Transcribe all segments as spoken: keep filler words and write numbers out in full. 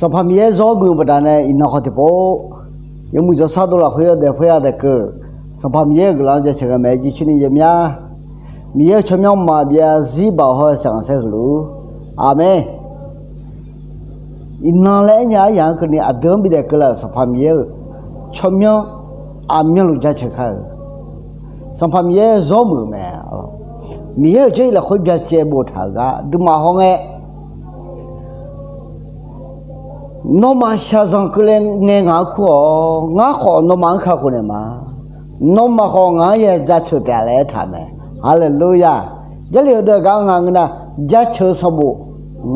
Sanqpaq Miqyaer zawr muiq-eu baqdanae iqnan khawf tiqpov, yawmuiq jawrshar dov lafkhoer yawdaef khoer-a daef keuv, Sanqpaq Miqyaer-euq guiqlanq-anr jaceuq ghae maeq-aer jircoer ni jav mya. Miqyaer-euq tsawrmyanr maqbyav zarzir baoq hawr-eu saeq khanqsaer huiq luf-ur. Aqmeq. Iqnan laer aernya aryaq-anr keuvni aqdui-anr bidaef keuvlaf-euq Sanqpaq Miqyaer-euq tsawrmyanr aqmyanluf jaceuq kar-euq, Sanqpaq Miqyaer zawr muiq-euq mae. Miqyaer-euq jarlif lafkhoer byacaevni boftaq-euq gar duimaf hawngae, nawmaf shaqzanq keuvle ngae ngaq-anr kur-awq. Ngar khawf nawmaf-anr kakhof naeq ma. Nawmaf khawf ngaq-anr ya jaceuq taef-a laer aertaq mae. Haleluya! Jarlif heudeuq-aq gar nga ngeur nar, jaceuq sanqbof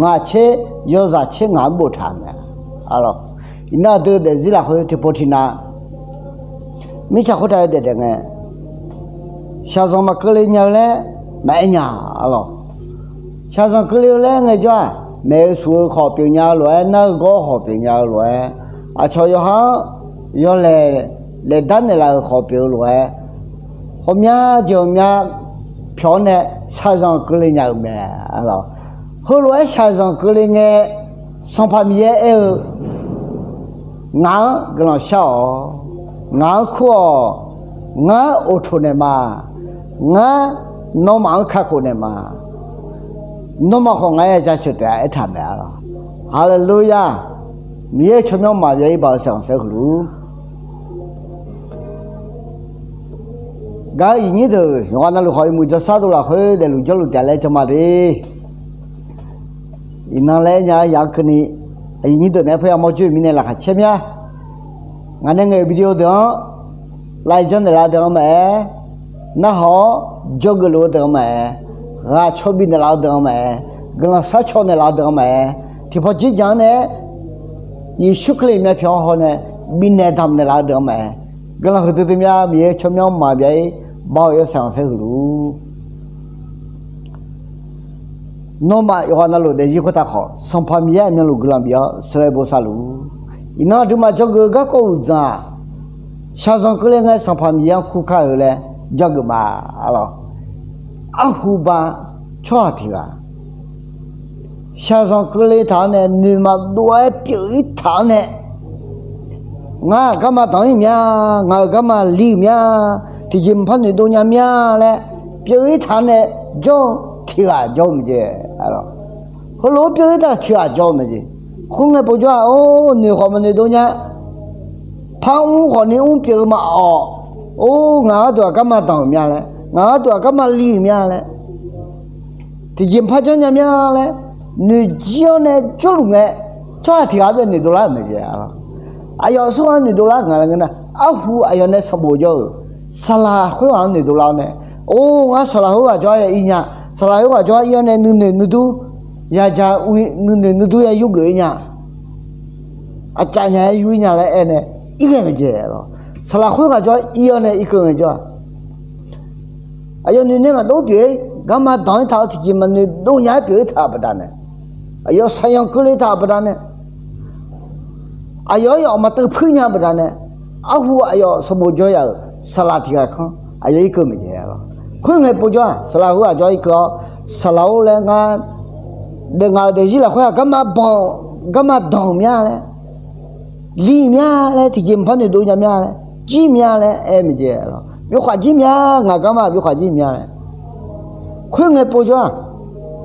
ngaq tser yawzaq tser ngaq-anr boftaq-euq mae. Iqnan aqdui daefzir lafkhoer tiqpov tiqnav mirtsaq khoertav-aer daefdaef ngae, shaqzanq maqkeuvle nya-eu laer maqaer nya-a lawq. Shaqzanq keuvle-eu laer ngaejawr-aq, maeq-eu suq-eu khawf pyeuf nya-eu lof-aer, nar-eu gawr khawf pyeuf nya-eu lof-aer, aqcawq yawqha-anr yawlaeq laeqdar naeqlaf-euq khawf pyeuf-eu lof-aer, ghawqmya jeq ghawqmya pyawq-awr nae shaqzanq keuvle nya-euq mae. Heulof-aer shaqzanq keuvle ngae, Sanqpaq Miqyaer aer-eu, ngaq-anr guiqlanq shar-awq. Ngaq-anr kur-awq. Ngar oqtoq naeq ma. Ngar nawmaf-anr kakhof naeq ma. Nawmaf khawf ngaq-aer ya jaceuq taef-a aertaq mae-a lawq. Haleluya! Miqyaer-euq tsawrmyanr maqbyav-ir baoq-eu saeq khanqsaer huiq luf-ur. Gaq-eu iqnyir deuq yawqghaq navluf khawf yawmuiq jawrshar dov lafkhoer daefluf jawrluf taef laer jan ma de. Iqnan laer aernya aryaq-anr keuvni, aqyuif nyir deuq naeq-aer paerya mawr joer-eu mirnae laqkhaq caer mya. Ngaq nae ngaeq-euq video deuq-anr laf-iq jan naeqlaf-eu deuq-anr maqaer, narhaq-awr jawrgeuf luf-eu deuq-anr maqaer, ghaq caw bifnaeq laf-eu deuq-anr maqaer, guiqlanq sharcaw naeqlaf-eu deuq-anr maqaer, tiqpawf jirjaq-anr nae Yeqsur Kali myavpyawq-anr hawnae bifnaeq damq naeqlaf-eu deuq-anr maqaer, guiqlanq huiqdui dui mya. Miqyaer tsawrmyanr maqbyav-ir baoq-eu yawshaef khanqsaer huiq luf-ur. Nawmaf yawqghaq navluf daefzir khoertav khawf, Sanqpaq Miqyaer aqmyanluf guiqlanq bif-awr sheuqghae bosav luf-ur. Iqnan aqduimaf jawrgeuf-eu garkawv uqdzan-aq, shaqzanq keuvle ngae Sanqpaq Miqyaer-anr kur kar-eu laer jawrgeuf ma. Arlawq, arhu ba tsawrhaq tiq ghaq shaqzanq keuvle taq-awr nae noeqma dov-aer pyeuf-ir taq-awr nae, ngar-euq garma danq-ir mya, ngaq-euq garma li-euq mya, tiqjeq maqpar noeqdov nya mya laer pyeuf-ir taq-awr nae jawr-eu tiq ghaq jawr-eu mae jeq. Heulof-aer pyeuf-ir taq tiq ghaq jawr-eu mae jeq. Khoerngae povjawr-aq, or, noeq khawf maqnoeq dov nya. Par mr khawf ni mr pyeuf-eu maqawf. Or, ngaq gharduq aqgarma danq-euq mya laer, ngaq gharduq aqgarma li-euq mya laer, tiqjeq maqpar janr nya mya laer noeqjir-awr nae jawrluf ngae, tsawrhaq tiq ghaq-anr byav noeqdov lar-euq mae jeq. Aqyawf smr-anr noeqdov lar nga laer ngeur nar, arhu aqyawf nae sanqbof jawr-euq saqlaq khoerghaq-anr noeqdov lar-awr nae, or, ngar saqlaq khoerghaq jawr-aer ir nya, saqlaq khoerghaq jawr-aer ir-awr nae nuinoeq nuidur ya ja, nuinoeq nuidur ya yurgeuf-ir nya, aqcaf nya-aer yur-ir nya laer aer nae irghae mae jeq. Saqlaq khoerghaq jawr-aer ir-awr nae irkeuv ngaejawr-aq, aqyawf noeqnaeq maqdov pyeuf-ir garma danq-ir taq-awr tiqjeq maqnoeq dov nya-aer pyeuf-ir taq-euq baqdanae, aqyawf saqyanq keuvle taq-euq baqdanae, aqyawf-anr yawf maqteuv puir nya-eu baqdanae, arhu aqyawf sanqbof jawr ya-euq saqlaq tiq ghaq kanr aqyawf irkeuv mae jeq. Khoerngae povjawr-aq, saqlaq khoerghaq jawr-aer irkeuv-awr, saqlaq-or laer ngar daef ngaq-euq daefzir lafkhoer-aq garma banq, garma danq-euq mya laer, li mya laer, tiqjeq maqpar noeqdov nya mya laer, jir mya laer aer mae jeq. Byov khaq jir mya, ngaq garma byov khaq jir mya laer. Khoerngae povjawr-aq,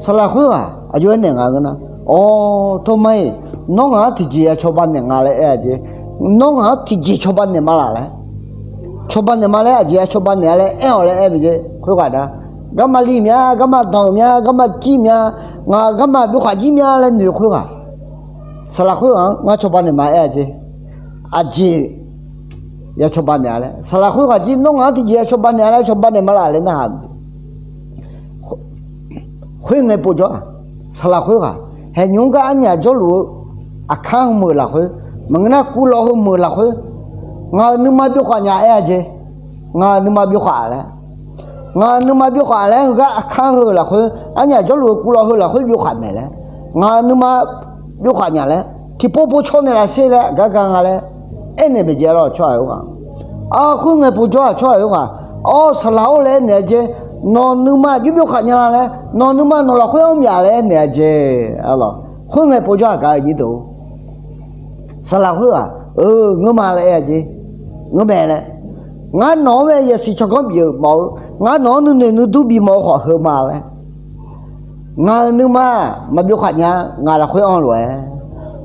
saqlaq khoerghaq aqjox-aer naeq nga ngeur nar, awr, tawrmar-iq, nawr ngaq-anr tiqjeq ya cawba naeq nga laer aer-a jeq. Nawr ngaq-anr tiqjeq cawba naeq ma laq laer, cawba naeq ma laer, aqjeq ya cawba naeq-a laer aer-awq laer aer mae jeq. Khoerghaq nar, garma li mya, garma danq-euq mya, garma jir mya, ngaq garma byov khaq jir mya laer noeq khoerghaq, saqlaq khoerghaq-anr ngar cawba naeq ma aer-a jeq. Aqjeq ya cawba naeq-a laer, saqlaq khoerghaq jir nawr ngaq-anr tiqjeq ya cawba naeq-a laer cawba naeq ma laq laer narhaq-eu mae jeq. Khoerngae povjawr-aq, saqlaq khoerghaq haeqnymr gar arnyaf jawrluf-eu aqkar heu meuq lafkhoer, maqngeur nar kuvlawv heu meuq lafkhoer, ngaq-euq nuima byov khaq nya aer-a jeq. Ngaq-euq nuima byov khaq laer, ngaq-euq nuima byov khaq laer heugar aqkar heu lafkhoer, arnyaf jawrluf-eu kuvlawv heu lafkhoer byov khaq maeq laer, ngaq-euq nuima byov khaq nya laer, tiqpov pov caw naeq laf sher laer aqgar ga nga laer aernaeq mae jeq. Arlawq, tsawrhaq khoerghaq, khoerngae povjawr-aq, tsawrhaq khoerghaq, awr, saqlaq-or laer aernaeq-a jeq. Nawq nuima aqjox byov khaq nya la laer, nawq nuima nawq lafkhoer anr myaf laer aernaeq-a jeq. Arlawq, khoerngae povjawr-aq, gaq-eu nyir deuq-or, Saqlaq khoerghaq-eu ngeurma laer aer-a jeq. Ngeurmae laer. Ngar nawq-anr mae yasiq tsawrganr bif-euq mawf-eu, ngar nawq-anr nuinoeq nuidur bif mawf-eu khawf heu ma laer. Ngaq-euq nuima maqbyov khaf nya, ngaq lafkhoer anr lof-aer.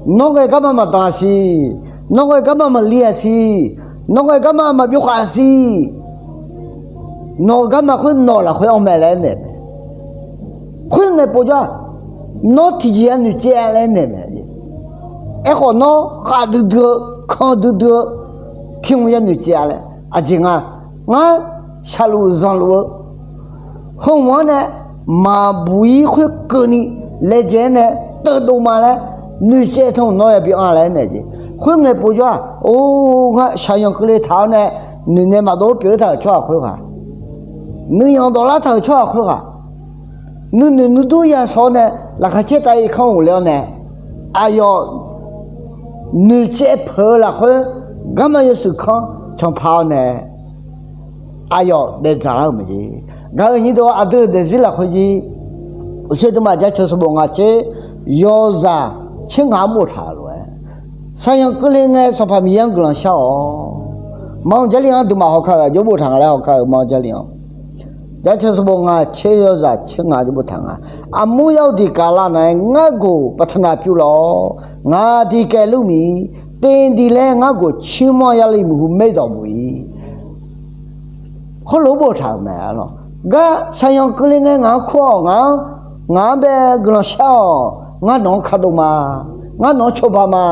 Nawr ghae garma maqdanq-a siq, nawr ghae garma maqli-a siq, nawr ghae garma maqbyov khaf-a siq. Nawq-eu garma khoer nawq lafkhoer anr mae laer naeq mae. Khoerngae povjawr-aq, nawr tiqjeq-a noeqtsaev-a laer naeq mae. Aerkhawf nawr khav duidui-eu, kan duidui-eu, tiq hmq ya noeqtsaev-a laer aqjeq nga. Ngar shaqluf zanqluf-eu heu hmq-anr nae maqbuq-ir khoerkeuvni laejae-aer nae teuvdov ma laer noeqtsaev tanq nawr yabi anr laer naeq jeq. Khoerngae povjawr-aq, or, ngar shaqyanq keuvle taq-awr nae noeqnaeq maqdov-aer pyeuf-eu taq-euq tsawrhaq khoerghaq, nuiyanq dawqlar taq-euq tsawrhaq khoerghaq, nuinoeq nuidur yashawr-awr nae laqkhaq caer tav irkanr ghofle-awr nae, aqyawf noeqtsaev peuq-eu lafkhoer garma yawshuif kanr canpaq-awr nae aqyawf daefdzaq lar-euq mae jeq. Gaq-euq nyir deuq-awr, aqdui-euq daefzir lafkhoer jir uqshoe duimaf jaceuq sanqbof ngaq tser yawzaq tser ngaq-anr boftaq-euq lof-aer, saqyanq keuvle ngae Sanqpaq Miqyaer-anr guiqlanq shar-awq. Manq Jarlif-anr duimaf hawkar-euq aqjox boftaq nga laer hawkar-euq Manq Jarlif-anr. Jaceuq sanqbof ngaq tser yawzaq tser ngaq jawr boftaq nga. Aqmur yar-eu diq kaqlav nav-aer ngar ghof ประธานาธิบดี pyur lawr-awr, ngaq diq kaev lur miq-ir, tevdiq laer ngar ghof cirmanr yar le muiqhu maerdawq buq-ir. Khoerlof-aer boftaq-euq mae. Gar saqyanq keuvle ngae ngaq-anr kur-awq, ngaq-anr, ngaq-anr bae guiqlanq shar-awq. Ngar nawq-anr kadov ma. Ngar nawq-anr cawba ma.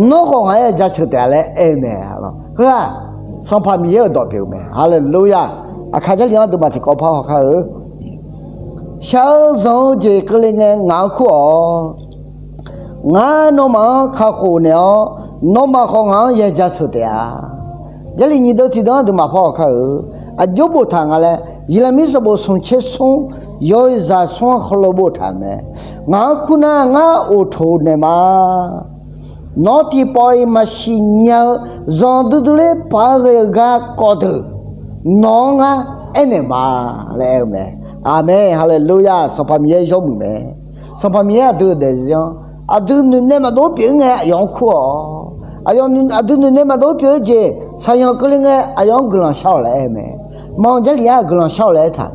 Nawr khawf ngaq-aer jaceuq taef-a laer aer-eu mae. Heu-aq Sanqpaq Miqyaer-euq dawq pyeuf-eu mae. Haleluya! Aqkaq Jarlif-anr duimaf tiqkawv par hawkar-eu, shaq-eu zanq-eu jeq keuvle ngae ngaq-anr kur-awq. Ngar nawmaf-anr kakhof naeq-awr, nawmaf khawf ngaq-anr ya jaceuq taef-a. Jarlif nyiq deuv tiqdeuv-anr duimaf par hawkar-eu, aqjox boftaq nga laer, Yeqlaqmir sanqbof smq tser smr yawzaq smr-anr heulof boftaq-euq mae. Ngaq-anr kur nar ngar oqtoq naeq ma. Nawr tiqpawf-iq maqsiq nya-eu zanqdui dui ler paq-aer ghae-eu gar kawv deuq nawq-anr ngar aernaeq ma laer aer-eu mae. Aqmeq. Haleluya! Sanqpaq Miqyaer yawmuiq mae. Sanqpaq Miqyaer aqdui-euq daefzir-anr aqdui noeqnaeq maqdov-aer pyeuf-ir ngae aqyawf-anr kur-awq. Aqyawf aqdui noeqnaeq maqdov-aer pyeuf-eu jeq saqyanq keuvle ngae aqyawf-anr guiqlanq shar-awq laer aer-eu mae. Manq Jarlif-anr guiqlanq shar-awq laer aertaq.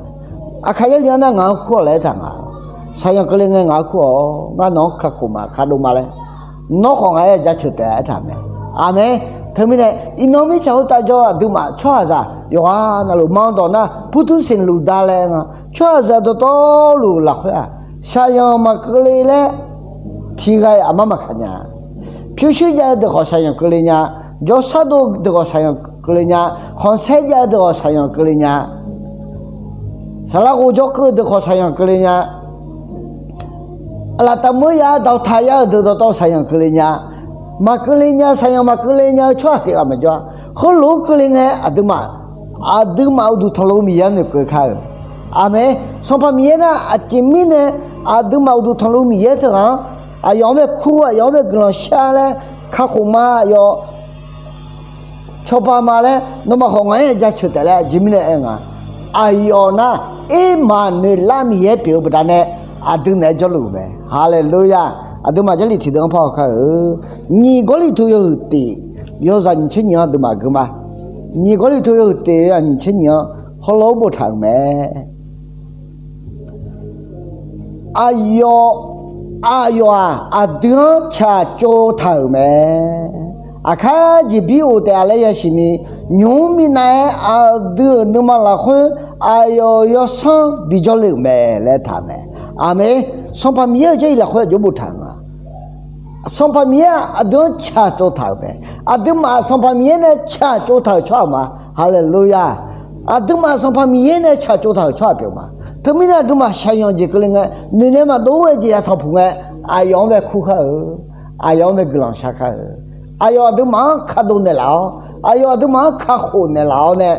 Aqkaq Jarlif-anr nar ngaq-anr kur-awq laer aertaq nga. Saqyanq keuvle ngae ngaq-anr kur-awq. Ngar nawq-anr kakhof ma kadov ma laer, nawr khawf ngaq-aer jaceuq taef-a aertaq mae. Aqmeq. Teumirnae iqnan mirtsaq khoertav jawr-eu aqduimaf tsawrhaqzaq yawqghaq navluf manq dawq nar พุทธศิลป์ luf da laer nga. Tsawrhaqzaq dawqtawvluf lafkhoer-aq, saqyanq maqkeuvle laer tiqghaq-iq aqmar maqkaq nya. Pyurshuir jav-eu deuq khawf saqyanq keuvle nya. Jawrsar dov deuq khawf saqyanq keuvle nya. Khanqsaer jav-eu deuq khawf saqyanq keuvle nya. Saqlaq ghof jawrkeuv-eu deuq khawf saqyanq keuvle nya. Aqlaf taqmur ya dawqtaq yar-euq deuq dawqtawv saqyanq keuvle nya. Maqkeuvle nya, saqyanq maqkeuvle nya-eu tsawrhaq tiq ghaq maqjawr-a. Heulof-aer keuvle ngae aqduimaf, aqduimaf uqduq tanqlov Miqyaer-anr noeqkeuv kar-euq. Aqmeq. Sanqpaq Miqyaer nar aqjeq mirnae aqduimaf uqduq tanqlov Miqyaer teughaq-anr aqyawf-anr bae kur, aqyawf-anr bae guiqlanq shar laer kakhof ma, aqyawf cawba ma laer nawmaf khawf ngaq-aer jaceuq taef laer aqjeq mirnae aer nga. Aqyawf nar Ermaqnoeqlar Miqyaer pyeuf-eu baqdanae aqdui naeq-aer jawrluf-euq mae. Haleluya! Aqduimaf Jarlif tiqdeuv-anr par hawkar-eu, nyiq Gawrliqtu yawhuiq tiq yawzaq nyiq tser nyiq-anr aqduimaf gui ma. Nyiq Gawrliqtu yawhuiq tiq yawzaq nyiq tser nyiq-anr heulof-aer boftaq-euq mae. Aqyawf, aqyawf-aq aqdui-anr tsaqtsov taq-euq mae. Aqkar jeqbir of taef-a laer yasiq ni, nymq-mr minav-aer aqdui-euq nuima lafkhoer aqyawf-euq yawsanr bijawr le-euq mae laer taq-euq mae. Aqmeq. Sanqpaq Miqyaer-euq Jarlif lafkhoer aqjox boftaq-euq nga. Sanqpaq Miqyaer-aq aqdui-anr tsaqtsov taq-euq mae. Aqduimaf Sanqpaq Miqyaer nae tsaqtsov taq-euq tsawrhaq ma. Haleluya! Aqduimaf Sanqpaq Miqyaer nae tsaqtsov taq-euq tsawrhaq pyeuf ma. Teumirnae aqduimaf shaqyanq jeq keuvle ngae, noeqnaeq maqdov-aer jeq yatanq puq ngae, aqyawf-anr bae kur kar-eu, aqyawf-anr bae guiqlanq shar kar-eu, aqyawf aqduimaf-anr kadov naeqlaf-awr, aqyawf aqduimaf-anr kakhof naeqlaf-awr nae,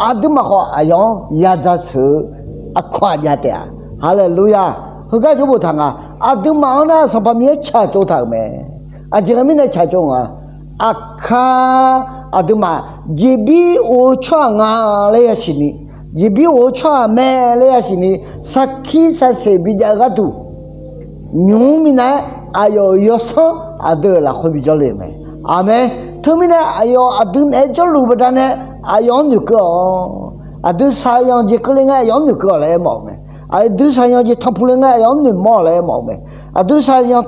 aqduimaf khawf aqyawf-anr ya jaceuq-eu aqkawq-aq jav taef-a. Haleluya! Heugar jawr boftaq nga. Aqduimaf-anr nar Sanqpaq Miqyaer tsaqtsov taq-euq mae. Aqjeq mirnae tsaqtsov nga. Aqkar aqduimaf jeqbir of-eu tsawrhaq nga laer yasiq ni, jeqbir of-eu tsawrhaq mae laer yasiq ni, sarkir sarseq bijav-eu gharduq, nymq-mr minav-aer aqyawf-euq yawsanr aqdui-euq lafkhoer bijawr le-euq mae. Aqmeq. Teumirnae aqyawf aqdui naeq-aer jawrluf baqdanae aqyawf-anr noeqkeuv-awq. Aqdui shaqzanq jeq keuvle ngae aqyawf-anr noeqkeuv-awq laer aermawf-eu mae. Aqdui shaqzanq jeq tanqpuq le ngae aqyawf-anr noeqmawr-awq laer aermawf-eu mae. Aqdui shaqzanq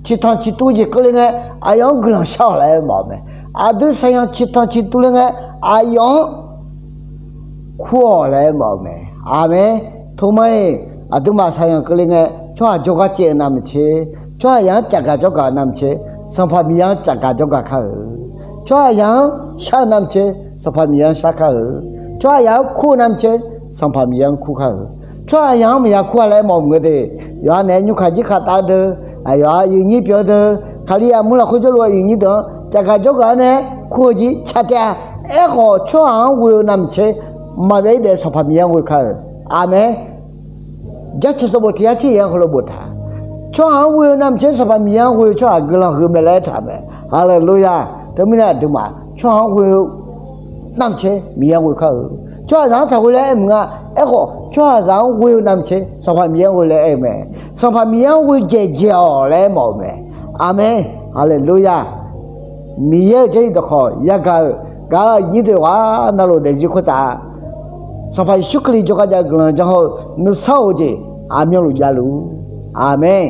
ciqtanq ciqtuv jeq keuvle ngae aqyawf-anr guiqlanq shar-awq laer aermawf-eu mae. Aqdui shaqzanq ciqtanq ciqtuv le ngae aqyawf-anr kur-awq laer aermawf-eu mae. Aqmeq. Tomar-iq aqduimaf shaqzanq keuvle ngae tsawrhaq jawrgar caev-eu navmaqtser, tsawrhaqzaq-anr cafgaq jawrgaq-eu navmaqtser, Sanqpaq Miqyaer-anr cafgaq jawrgaq kar-euq. Tsawrhaqzaq-anr shar-eu navmaqtser, Sanqpaq Miqyaer-anr shar kar-euq. Tsawrhaqzaq-anr kur-eu navmaqtser, Sanqpaq Miqyaer-anr kur kar-euq. Tsawrhaqzaq-anr maqya kur-a laer aermawf-eu mae de. Yawqha naeq-aer nymrkaq jirkaq taf-eu deuq, aqyawf-a yawnyir pyeuf-eu deuq, Kalizaq murlafkhoer jawrluf-eu yawnyir deuq-anr cafgaq jawrgaq-awr nae kur-eu jeq caq taef-a. Aerkhawf tsawrhaq-anr ghoe-eu navmaqtser maqbyav-ir daef Sanqpaq Miqyaer-anr ghoe kar-euq. Aqmeq. Jaceuq sanqbof tiq yar tser yaeq-anr heulof boftaq, tsawrhaq-anr ghoe-eu navmaqtser Sanqpaq Miqyaer-anr ghoe-eu tsawrhaq guiqlanq huiq mae laer aertaq-euq mae. Haleluya. Teumirnae aqduimaf tsawrhaq-anr ghoe-eu navmaqtser Miqyaer-anr ghoe kar-euq. Tsawrhaqzaq-anr taqghoe laer aer maqnga nga. Aerkhawf tsawrhaqzaq-anr ghoe-eu navmaqtser Sanqpaq Miqyaer-anr ghoe laer aer-eu mae. Sanqpaq Miqyaer-anr ghoe dzaeqdzaeq-awq laer aermawf-eu mae. Aqmeq. Haleluya. Miqyaer-euq Jarlif dawqkawq yagaq-euq gaq-eu aqyuif aqnyir deuq-aq, navluf daefzir khoertav Sanqpaq Yeqsur Kali jawrgar jav-eu guiqlanq janr hawr-eu nuisar-eu jeq aqmyanluf javluf. Aqmeq.